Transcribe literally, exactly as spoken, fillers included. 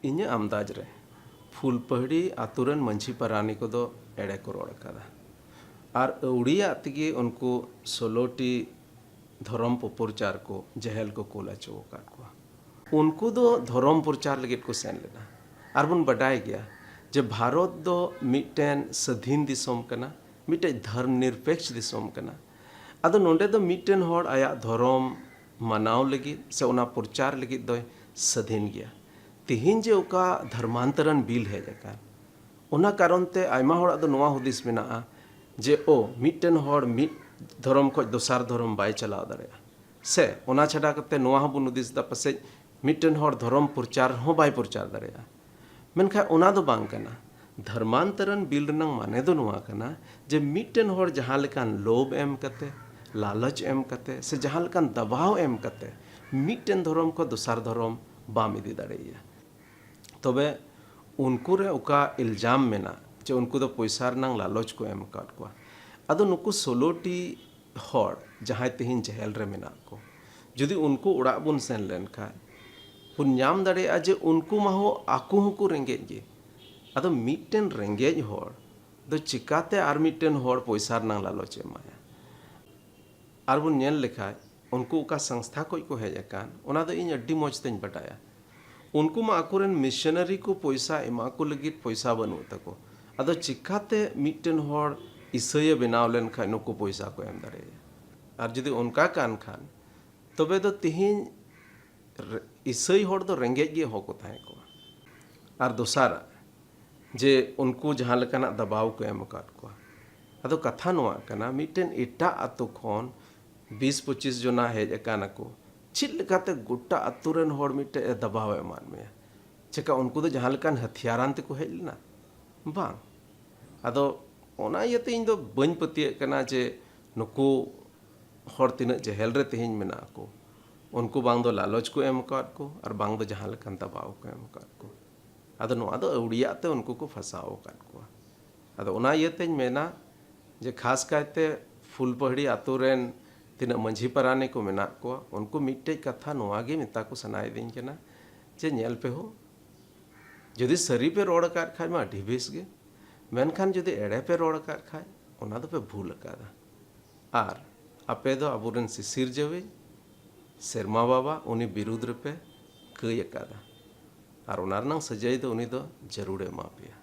ᱤᱧᱟᱹᱜ ᱟᱢᱫᱟᱡᱽ ᱨᱮ ᱯᱷᱩᱞᱯᱟᱹᱦᱲᱤ ᱟᱛᱳ ᱨᱮᱱ ᱢᱟᱹᱡᱷᱤ ᱯᱟᱨᱟᱱᱤᱠ ᱠᱚᱫᱚ ᱮᱲᱮ ᱠᱚ ᱨᱚᱲ ᱟᱠᱟᱫᱟ᱾ ᱟᱨ ᱟᱹᱣᱲᱤᱭᱟᱜ ᱛᱮᱜᱮ ᱩᱱᱠᱩ ᱥᱳᱞᱳ ᱴᱤ ᱫᱷᱚᱨᱚᱢ ᱯᱨᱚᱯᱚᱨᱪᱟᱨ ᱠᱚ ᱡᱮᱦᱮᱞ ᱠᱚ ᱠᱩᱞ ᱦᱚᱪᱚ ᱟᱠᱟᱫ ᱠᱚᱣᱟ᱾ ᱩᱱᱠᱩ ᱫᱚ ᱫᱷᱚᱨᱚᱢ ᱯᱨᱚᱪᱟᱨ ᱞᱟᱹᱜᱤᱫ ᱠᱚ ᱥᱮᱱ ᱞᱮᱱᱟ᱾ ᱟᱨ ᱵᱚᱱ ᱵᱟᱰᱟᱭ ᱜᱮᱭᱟ ᱡᱮ ᱵᱷᱟᱨᱚᱛ ᱫᱚ ᱢᱤᱫᱴᱮᱱ ᱥᱟᱹᱫᱷᱤᱱ ᱫᱤᱥᱚᱢ ᱠᱟᱱᱟ, ᱢᱤᱫᱴᱮᱡ ᱫᱷᱚᱨᱢ ᱱᱤᱨᱯᱮᱠᱥ ᱫᱤᱥᱚᱢ ᱠᱟᱱᱟ᱾ ᱟᱫᱚ ᱱᱚᱰᱮ ᱫᱚ ᱢᱤᱫᱴᱮᱱ ᱦᱚᱲ ᱟᱭᱟᱜ ᱫᱷᱚᱨᱚᱢ ᱢᱟᱱᱟᱣ ᱞᱟᱹᱜᱤᱫ ᱥᱮ ᱚᱱᱟ ᱯᱨᱚᱪᱟᱨ ᱞᱟᱹᱜᱤᱫ ᱫᱚᱭ ᱥᱟᱹᱫᱷᱤᱱ ᱜᱮᱭᱟ᱾ ᱛᱤᱦᱤᱧ ᱡᱮ ᱚᱠᱟ ᱫᱷᱚᱨᱢᱟᱱᱛᱚᱨᱚᱱ ᱵᱤᱞ ᱦᱮᱡ ᱟᱠᱟᱱ, ᱚᱱᱟ ᱠᱟᱨᱚᱱ ᱛᱮ ᱟᱭᱢᱟ ᱦᱚᱲᱟᱜ ᱫᱚ ᱱᱚᱣᱟ ᱦᱩᱫᱤᱥ ᱢᱮᱱᱟᱜᱼᱟ ᱡᱮ ᱳ, ᱢᱤᱫᱴᱮᱱ ᱦᱚᱲ ᱢᱤᱫ ᱫᱷᱚᱨᱚᱢ ᱠᱷᱚᱱ ᱫᱚᱥᱟᱨ ᱫᱷᱚᱨᱚᱢ ᱵᱟᱭ ᱪᱟᱞᱟᱣ ᱫᱟᱲᱮᱭᱟᱜᱼᱟ᱾ ᱥᱮ ᱚᱱᱟ ᱪᱷᱟᱰᱟ ᱠᱟᱛᱮ ᱱᱚᱣᱟ ᱦᱚᱸᱵᱚᱱ ᱦᱩᱫᱤᱥ ᱮᱫᱟ, ᱯᱟᱥᱮᱡ ᱢᱤᱫᱴᱮᱱ ᱦᱚᱲ ᱫᱷᱚᱨᱚᱢ ᱯᱨᱚᱪᱟᱨ ᱦᱚᱸ ᱵᱟᱭ ᱯᱨᱚᱪᱟᱨ ᱫᱟᱲᱮᱭᱟᱜᱼᱟ᱾ ᱢᱮᱱᱠᱷᱟᱱ ᱚᱱᱟ ᱫᱚ ᱵᱟᱝ ᱠᱟᱱᱟ᱾ ᱫᱷᱚᱨᱢᱟᱱᱛᱚᱨᱚᱱ ᱵᱤᱞ ᱨᱮᱱᱟᱜ ᱢᱟᱱᱮ ᱫᱚ ᱱᱚᱣᱟ ᱠᱟᱱᱟ ᱡᱮ ᱢᱤᱫᱴᱮᱱ ᱦᱚᱲ ᱡᱟᱦᱟᱸ ᱞᱮᱠᱟᱱ ᱞᱳᱵᱷ ᱮᱢ ᱠᱟᱛᱮ, ᱞᱟᱞᱚᱪ ᱮᱢ ᱠᱟᱛᱮ, ᱥᱮ ᱡᱟᱦᱟᱸ ᱞᱮᱠᱟᱱ ᱫᱟᱵᱟᱣ ᱮᱢ ᱠᱟᱛᱮ ᱢᱤᱫᱴᱮᱱ ᱫᱷᱚᱨᱚᱢ ᱠᱷᱚᱱ ᱫᱚᱥᱟᱨ ᱫᱷᱚᱨᱚᱢ ᱵᱟᱢ ᱤᱫᱤ ᱫᱟᱲᱮᱭᱟᱭᱟ᱾ ᱛᱚᱵᱮ ᱩᱱᱠᱩ ᱨᱮ ᱚᱠᱟ ᱤᱞᱡᱟᱢ ᱢᱮᱱᱟᱜ ᱡᱮ ᱩᱱᱠᱩ ᱫᱚ ᱯᱚᱭᱥᱟ ᱨᱮᱱᱟᱜ ᱞᱟᱞᱚᱪ ᱠᱚ ᱮᱢ ᱟᱠᱟᱫ ᱠᱚᱣᱟ, ᱟᱫᱚ ᱱᱩᱠᱩ ᱥᱳᱞᱳ ᱴᱤ ᱦᱚᱲ ᱡᱟᱦᱟᱸᱭ ᱛᱮᱦᱮᱧ ᱡᱮᱦᱮᱞ ᱨᱮ ᱢᱮᱱᱟᱜ ᱠᱚ, ᱡᱩᱫᱤ ᱩᱱᱠᱩ ᱚᱲᱟᱜ ᱵᱚᱱ ᱥᱮᱱ ᱞᱮᱱᱠᱷᱟᱱ ᱵᱚᱱ ᱧᱟᱢ ᱫᱟᱲᱮᱭᱟᱜᱼᱟ ᱡᱮ ᱩᱱᱠᱩ ᱢᱟ ᱦᱚᱸ ᱟᱠᱚ ᱦᱚᱸᱠᱚ ᱨᱮᱸᱜᱮᱡ ᱜᱮ᱾ ᱟᱫᱚ ᱢᱤᱫᱴᱮᱱ ᱨᱮᱸᱜᱮᱡ ᱦᱚᱲ ᱫᱚ ᱪᱤᱠᱟᱛᱮ ᱟᱨ ᱢᱤᱫᱴᱮᱱ ᱦᱚᱲ ᱯᱚᱭᱥᱟ ᱨᱮᱱᱟᱜ ᱞᱟᱞᱚᱪ ᱮ ᱮᱢᱟᱭᱟ? ᱟᱨ ᱵᱚᱱ ᱧᱮᱞ ᱞᱮᱠᱷᱟᱡ ᱩᱱᱠᱩ ᱚᱠᱟ ᱥᱚᱝᱥᱛᱷᱟ ᱠᱷᱚᱱ ᱠᱚ ᱦᱮᱡ ᱟᱠᱟᱱ, ᱚᱱᱟ ᱫᱚ ᱤᱧ ᱟᱹᱰᱤ ᱢᱚᱡᱽ ᱛᱮᱧ ᱵᱟᱰᱟᱭᱟ᱾ ᱩᱱᱠᱩ ᱢᱟ ᱟᱠᱚᱨᱮᱱ ᱢᱤᱥᱚᱱᱟᱨᱤ ᱠᱚ ᱯᱚᱭᱥᱟ ᱮᱢᱟ ᱠᱚ ᱞᱟᱹᱜᱤᱫ ᱯᱚᱭᱥᱟ ᱵᱟᱹᱱᱩᱜ ᱛᱟᱠᱚ᱾ ᱟᱫᱚ ᱪᱤᱠᱟᱛᱮ ᱢᱤᱫᱴᱮᱱ ᱦᱚᱲ ᱤᱥᱟᱹᱭᱮ ᱵᱮᱱᱟᱣ ᱞᱮᱱᱠᱷᱟᱱ ᱱᱩᱠᱩ ᱯᱚᱭᱥᱟ ᱠᱚ ᱮᱢ ᱫᱟᱲᱮᱭᱟᱭᱟ? ᱟᱨ ᱡᱩᱫᱤ ᱚᱱᱠᱟ ᱠᱟᱱ ᱠᱷᱟᱱ, ᱛᱚᱵᱮ ᱫᱚ ᱛᱤᱦᱤᱧ ᱨᱮ-, ᱤᱥᱟᱹᱭ ᱦᱚᱲ ᱫᱚ ᱨᱮᱸᱜᱮᱡ ᱜᱮ ᱦᱚᱸ ᱠᱚ ᱛᱟᱦᱮᱸ ᱠᱚᱜᱼᱟ᱾ ᱟᱨ ᱫᱚᱥᱟᱨᱟᱜ, ᱡᱮ ᱩᱱᱠᱩ ᱡᱟᱦᱟᱸ ᱞᱮᱠᱟᱱᱟᱜ ᱫᱟᱵᱟᱣ ᱠᱚ ᱮᱢ ᱟᱠᱟᱫ ᱠᱚᱣᱟ᱾ ᱟᱫᱚ ᱠᱟᱛᱷᱟ ᱱᱚᱣᱟ ᱠᱟᱱᱟ, ᱢᱤᱫᱴᱮᱱ ᱮᱴᱟᱜ ᱟᱛᱳ ᱠᱷᱚᱱ ᱵᱤᱥ ᱯᱚᱸᱪᱤᱥ ᱡᱚᱱᱟ ᱦᱮᱡ ᱟᱠᱟᱱᱟ ᱠᱚ, ᱪᱮᱫ ᱞᱮᱠᱟᱛᱮ ᱜᱚᱴᱟ ᱟᱛᱳ ᱨᱮᱱ ᱦᱚᱲ ᱢᱤᱫᱴᱮᱡ ᱮ ᱫᱟᱵᱟᱣ ᱮ ᱮᱢᱟᱫ ᱢᱮᱭᱟ? ᱪᱮᱠᱟ ᱩᱱᱠᱩ ᱫᱚ ᱡᱟᱦᱟᱸ ᱞᱮᱠᱟᱱ ᱦᱟᱹᱛᱤᱭᱟᱨᱟᱱ ᱛᱮᱠᱚ ᱦᱮᱡ ᱞᱮᱱᱟ? ᱵᱟᱝ᱾ ᱟᱫᱚ ᱚᱱᱟ ᱤᱭᱟᱹᱛᱮ ᱤᱧ ᱫᱚ ᱵᱟᱹᱧ ᱯᱟᱹᱛᱭᱟᱹᱜ ᱠᱟᱱᱟ ᱡᱮ ᱱᱩᱠᱩ ᱦᱚᱲ ᱛᱤᱱᱟᱹᱜ ᱡᱮᱦᱮᱞ ᱨᱮ ᱛᱮᱦᱮᱧ ᱢᱮᱱᱟᱜ ᱠᱚ, ᱩᱱᱠᱩ ᱵᱟᱝ ᱫᱚ ᱞᱟᱞᱚᱪ ᱠᱚ ᱮᱢ ᱟᱠᱟᱫ ᱠᱚ ᱟᱨ ᱵᱟᱝ ᱫᱚ ᱡᱟᱦᱟᱸ ᱞᱮᱠᱟᱱ ᱫᱟᱵᱟᱣ ᱠᱚ ᱮᱢ ᱟᱠᱟᱫ ᱠᱚ᱾ ᱟᱫᱚ ᱱᱚᱣᱟ ᱫᱚ ᱟᱹᱣᱲᱤᱭᱟᱜ ᱛᱮ ᱩᱱᱠᱩ ᱠᱚ ᱯᱷᱟᱸᱥᱟᱣ ᱟᱠᱟᱫ ᱠᱚᱣᱟ᱾ ᱟᱫᱚ ᱚᱱᱟ ᱤᱭᱟᱹᱛᱮᱧ ᱢᱮᱱᱟ ᱡᱮ ᱠᱷᱟᱥ ᱠᱟᱭᱛᱮ ᱯᱷᱩᱞᱯᱟᱹᱦᱲᱤ ᱟᱛᱳ ᱨᱮᱱ ᱛᱤᱱᱟᱹᱜ ᱢᱟᱹᱡᱷᱤ ᱯᱟᱨᱟᱱᱤᱠ ᱠᱚ ᱢᱮᱱᱟᱜ ᱠᱚᱣᱟ, ᱩᱱᱠᱩ ᱢᱤᱫᱴᱮᱡ ᱠᱟᱛᱷᱟ ᱱᱚᱣᱟ ᱜᱮ ᱢᱮᱛᱟ ᱠᱚ ᱥᱟᱱᱟᱭᱮᱫᱤᱧ ᱠᱟᱱᱟ ᱡᱮ ᱧᱮᱞ ᱯᱮ ᱦᱳ, ᱡᱩᱫᱤ ᱥᱟᱹᱨᱤ ᱯᱮ ᱨᱚᱲ ᱟᱠᱟᱫ ᱠᱷᱟᱡ ᱢᱟ ᱟᱹᱰᱤ ᱵᱮᱥ ᱜᱮ, ᱢᱮᱱᱠᱷᱟᱱ ᱡᱩᱫᱤ ᱮᱲᱮ ᱯᱮ ᱨᱚᱲ ᱟᱠᱟᱫ ᱠᱷᱟᱡ ᱚᱱᱟ ᱫᱚᱯᱮ ᱵᱷᱩᱞ ᱟᱠᱟᱫᱟ᱾ ᱟᱨ ᱟᱯᱮ ᱫᱚ ᱟᱵᱚᱨᱮᱱ ᱥᱤᱥᱤᱨ ᱡᱟᱹᱣᱤᱡ ᱥᱮᱨᱢᱟ ᱵᱟᱵᱟ ᱩᱱᱤ ᱵᱤᱨᱩᱫᱽ ᱨᱮᱯᱮ ᱠᱟᱹᱭ ᱟᱠᱟᱫᱟ, ᱟᱨ ᱚᱱᱟ ᱨᱮᱱᱟᱝ ᱥᱟᱹᱡᱟᱹᱭ ᱫᱚ ᱩᱱᱤ ᱫᱚ ᱡᱟᱹᱨᱩᱲᱮ ᱮᱢᱟ ᱯᱮᱭᱟ᱾